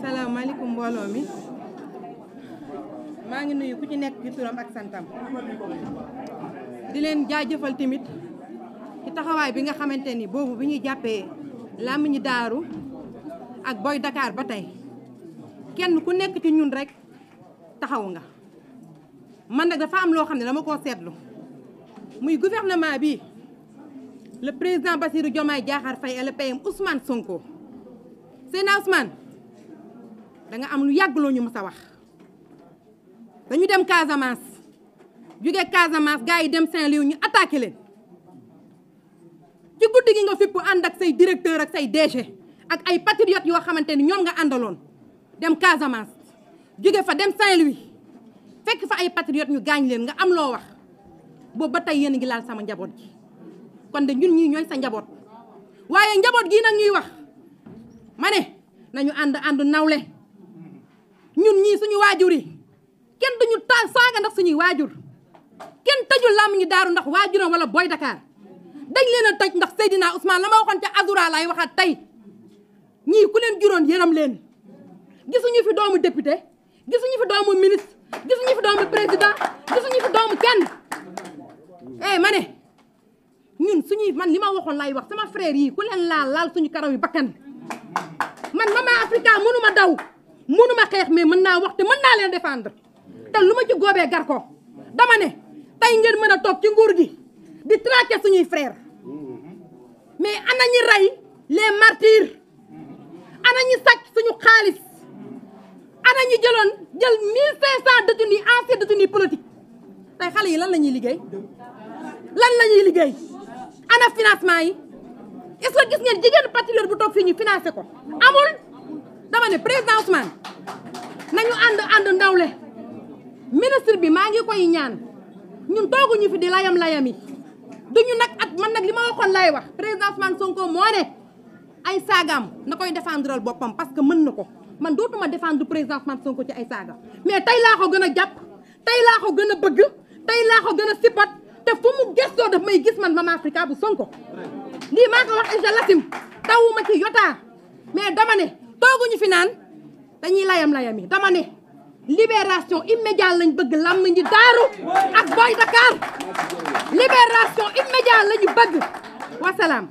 asalaamaaleykum mbooloo mi maa ngi nuyu ku ci nekk ci turam ak santam di leen jaajëfal tamit ci taxawaay bi nga xamante ni boobu bi ñuy jàppee Lamine Darou ak Boy Dakar ba tey kenn ku nekk ci ñun rek taxaw nga man nag dafa am loo xam ne dama koo seetlu muy gouvernement bi le président Bassirou Diomaye Diakhar Faye et le PM Ousmane Sonko Seydina Ousmane da nga am lu yàgg loo ñu mës a wax dañu dem Casamance jóge Casamance gars yi dem Saint-Louis ñu attaqué leen ci guddi gi nga fipp ànd ak say directeur ak say DG ak ay patriotes yoo xamante ni ñoom nga àndaloon dem Casamance jóge fa dem Saint-Louis fekk fa ay patriotes ñu gaañ leen nga am loo wax boobu ba tey yéen ngi laal sama njaboot gi kon de ñun ñii ñooy sa njaboot waaye njaboot gii nag ñuy wax ma ne nañu ànd nawle ñun ñii suñu waajur yi kenn duñu saaga ndax suñuy waajur kenn tëjul Lamine Darou ndax waajuram wala Boy Dakar dañ leen a tëj ndax Seydina Ousmane la ma waxoon ca Azoura laay waxaat tey ñii ku leen juróon yërëm leen gisuñu fi doomu député gisuñu fi doomu ministre gisuñu fi doomu président gisuñu fi doomu kenn ma ne ñun suñuy man li ma waxoon laay wax sama frère yi ku leen laal suñu karaw yi bakkan man Maman Africa mënuma daw mënuma xeex mais mën naa wax te mën naa leen défendre te lu ma ci góobee gar ko dama ne tey ngeen mën a toog ci nguur gi di traquer suñuy frère mais ana ñi rey les martyrs ana ñi sàcc suñu xaalis ana ñi jël 1500 détenus anciens détenus politiques tey xale yi lan la ñuy liggéey ana financement yi est-ce que gis ngeen jigéenu patriote bu toog fii ñu financé ko amul dama ne président Ousmane nañu ànd ndawle ministre bi maa ngi koy ñaan ñun tooguñu fi di layam-layami duñu nag ak man nag li ma waxoon lay wax président Ousmane Sonko moo ne ay saagaam na koy défendral boppam parce que mën na ko man dootuma défendre président Ousmane Sonko ci ay saaga mais tey laa ko gën a jàpp tey laa ko gën a bëgg tey laa ko gën a sipat te fu mu gëstoo daf may gis man Maman Africa bu Sonko lii maa ko wax et je l'assume tawuma ci yotaa mais dama ne tooguñu fi naan dañuy layam-layami dama ne libération immédiate lañ bëgg Lamine Darou ak Boy Dakar libération immédiate lañu bëgg wasalaam